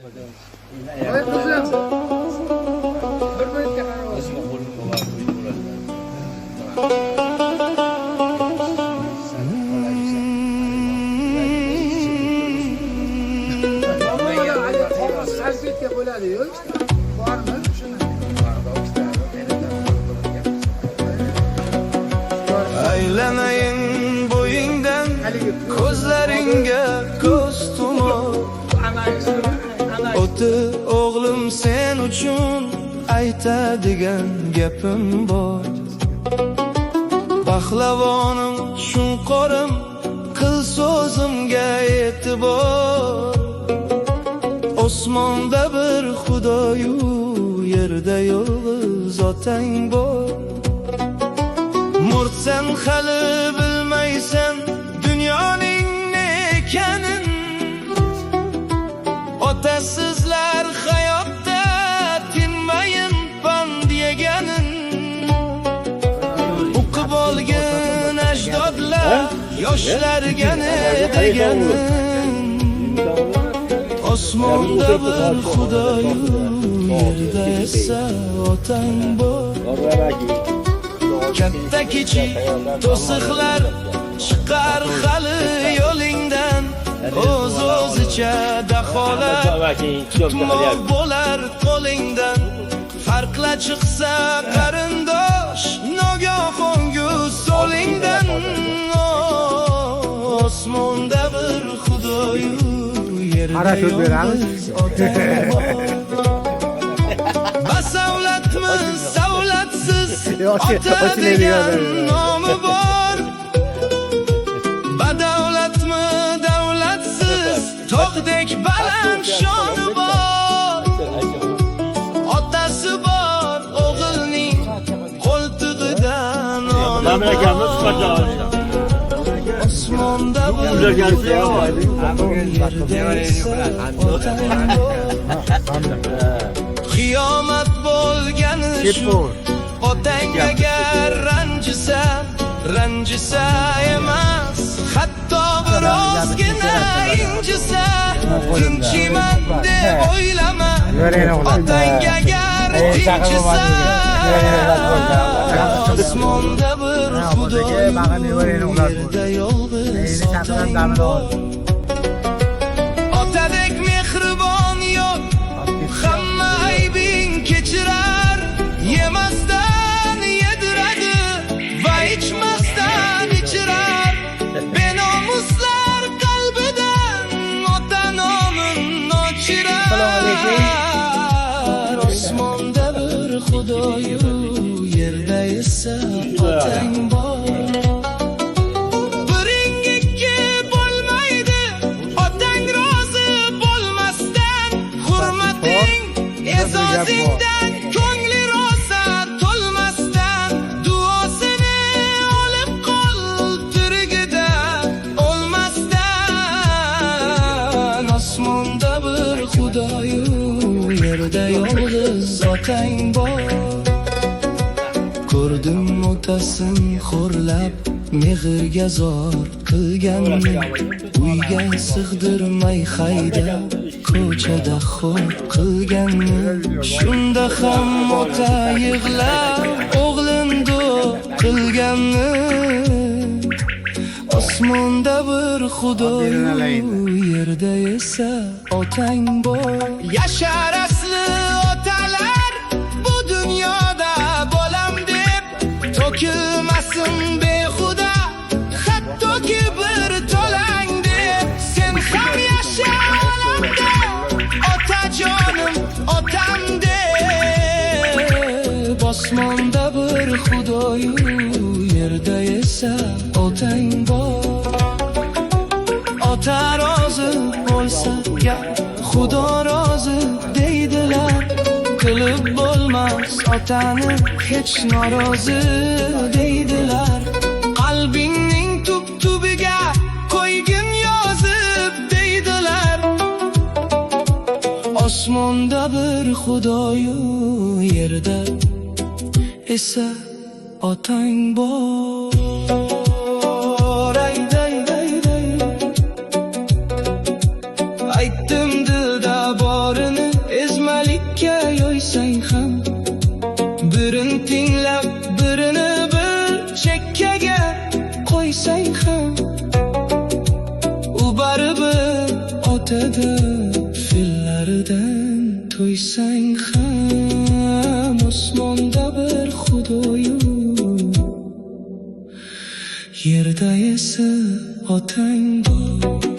Voy qizim. Bir minutga qarab. Salfetka bo'ladi-yu. Bormi shuni? Aylanayin bo'yingdan, ko'zlaringga ko'z tumor. O'ti o'g'lim, sen uchun aytadigan gapim bor. Pahlavonim, shunqorim, qil so'zimga e'tibor. Osmonda bir Xudoyu, yerda yolg'iz otang bor. Murtsan hali bilmaysan dunyoning ne ekanin. Otasizlar hayotda tinmayin pand yeganin. O'qib olgan ajdodlar yoshlarga ne deganin. Osmonda bir Xudoyu, yerda esa otang bor. Katta kichik to'siqlar chiqar hali yo'lingdan. O'z o'zicha daholar tutmoq bo'lar qo'lingdan. Farqla chiqsa qarindosh nogoh o'ngu so'lingdan. Osmonda bir Xudoyu, yerda yolg'iz otang bor. Basavlatmiz savlatsiz, ota degan nomi bor. Badavlatmi davlatsiz, tog'dek baland shoni bor. Otasi bor o'g'ilning qo'ltig'idan noni bor. Osmonda bir Xudo, yerda esa otang bor. Qiyomat bo'lgani shu, otang agar ranjisa, ranjisa emas, hatto birozgina injisa, tinchiman deb o'ylama. Otang agar tinchisa, osmonda bir Xudo, yerda yolg'iz otang bor. Otadek mehribon yo'q, hamma aybing kechirar, yemasdan yediradi va ichmasdan ichirar. Benomuslar qalbidan ota nomin o'chirar. Osmonda bir Xudoyu, yerda esa otang bor. Biring ikki bo'lmaydi, otang rozi bo'lmasdan. Hurmating e'zozingdan, ko'ngli rosa to'lmasdan. Duosini olib qol tirigida o'lmasdan. Osmonda bir Xudoyu, yerda yolg'iz otang bor. Ko'rdim otasin xo'rlab, mehrga zor qilganni, uyga sig'dirmay haydab, ko'chada xo'r qilganni. Shunda ham ota yig'lab, o'g'lin duo qilganni. Osmonda bir Xudo, yerda esa otang bor. Yashar asli otalar bu dunyoda bolam deb, to'kilmasin behuda hattoki bir tolang deb. Sen ham yasha olamda, otajonim, otam deb. Osmonda bir Xudoyu, yerda esa otang bor. Ota rozi bo'lsa, Xudo rozi deydilar. Qilib bo'lmas otani hech norozi deydilar. Qalbingning tub tubiga qo'ygin yozib deydilar. Osmonda bir Xudoyu, yerda esa otang bor. Ay, day, day, day. Aytdim dilda bor. O'rtada fillardan to'ysang ham, osmonda bir Xudoyu, yerda esa otang bor.